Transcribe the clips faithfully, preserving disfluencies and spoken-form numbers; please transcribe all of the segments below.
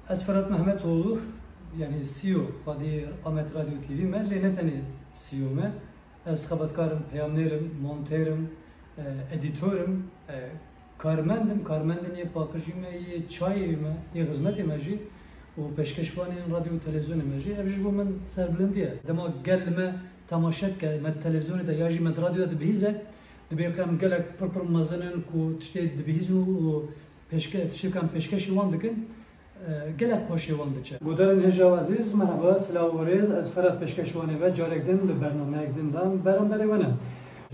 Ez Ferhat Mehmetoğlu, yani C E O, xwedî Amed Radyo T V me, lê ne tenê C E O me. Ez xebatkar im, peyamnêr im, monter im, e, edîtor im, e, karmend im, karmendên yê paqijî me, yê çayê me, yê xizmetê me jî û pêşkeşvanên radyo û televîzyonê me jî. Ev jî ji bo min serbilindî ye. Dema gel li me temaşe dike, me di televîzyonê de ya jî me di radyo de dibihîze, dibê ku em gelek pir pir mezin in ku tiştê dibihîzin û, û pêşke-, tiştê ku em pêşkêşî wan dikin, e, gelek xweşê wan diçe. Guhdarên hêja û ezîz, merheba, silav û rêz, ez Ferhat pêşkêşvanê ve carek din li bernameyek din de beramberê we ne.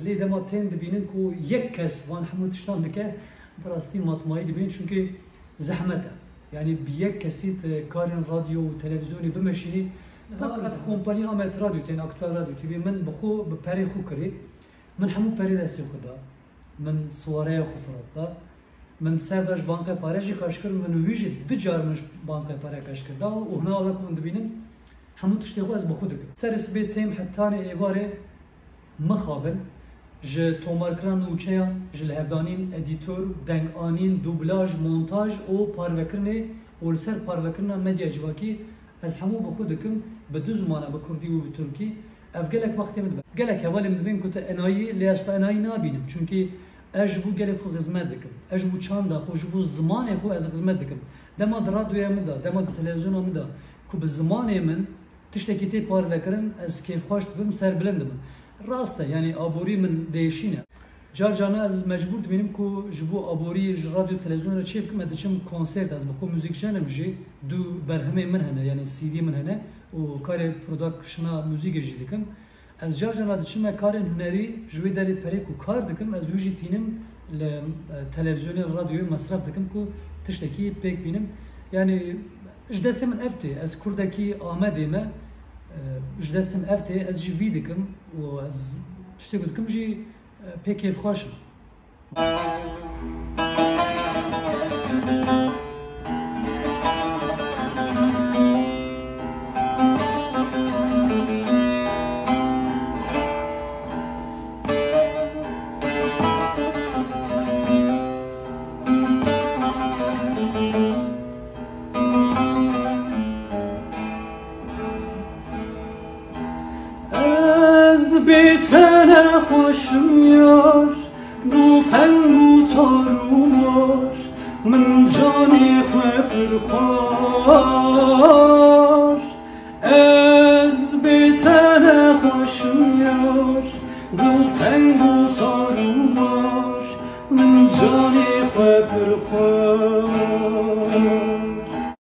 Lê dema tên dibînin ku yek kes van hemû tiştan dike, bi rastî matmayî dibînin, çunkî zehmet e. Yani bi yek kesî tu karên radyo û televîzyonê bimeşînî, niha ev kompanî Amed Radyo tên, Aktuel Radyo T V, min bi xwe, bi perê xwe kirî. Min hemû perê destê xwe da. Min siwareya xwe firat da. Min ser da ji bankê pare jî xerc kir, min wî jî du car min ji bankê pare xerc kir da û hina wek hûn dibînin, hemû tiştê xwe ez bi xwe dikim. Serê sibê têm hetanê êvarê mixabin, ji tomarkirina nûçeyan, ji lihevdanîn, edîtor, denganîn, dublaj, montaj û parvekirinê û li ser parvekirina medya civakî ez hemû bi xwe dikim, bi du zimana, bi kurdî û bi tirkî. Ev gelek wextê min dibe. Gelek hevalê min dibên ku tu enayî, lê ez xwe enayî nabînim. Çunkî ez ji bo gelê xwe xizmet dikim. Ez ji bo çanda xwe, ji bo zimanê xwe ez xizmet dikim. Dema di radyoya min de, dema di televîzyona min de ku bi zimanê min tiştekî tê parvekirin, ez kêfxweş dibim, serbilind dibim. Rast e, yanî aborî min diêşîne. Car carna ez mecbûr dibînim ku ji bo aborî ji radyo televîzyonê re çê bikim, ez diçim konsert, ez bi xwe muzîkjen im jî, du berhemê min hene, yanî C D min hene û karê productiona muzîkê jî dikim. Ez car carna diçime karên hunerî, ji wê derê perê ku kar dikim, ez wî jî tînim li, e, televîzyonê, li radyoyê mesref dikim ku tiştekî pêk bînim. Yanî ji destê min ev tê, ez kurdekî Amedê me, e, ji destê min ev tê, ez jî vî dikim û ez tiştê ku dikim jî, e, pê kêfxweş im. Ez bê te nexweş im yar, dilteng û tar û mar, min canê xwe pir xwar.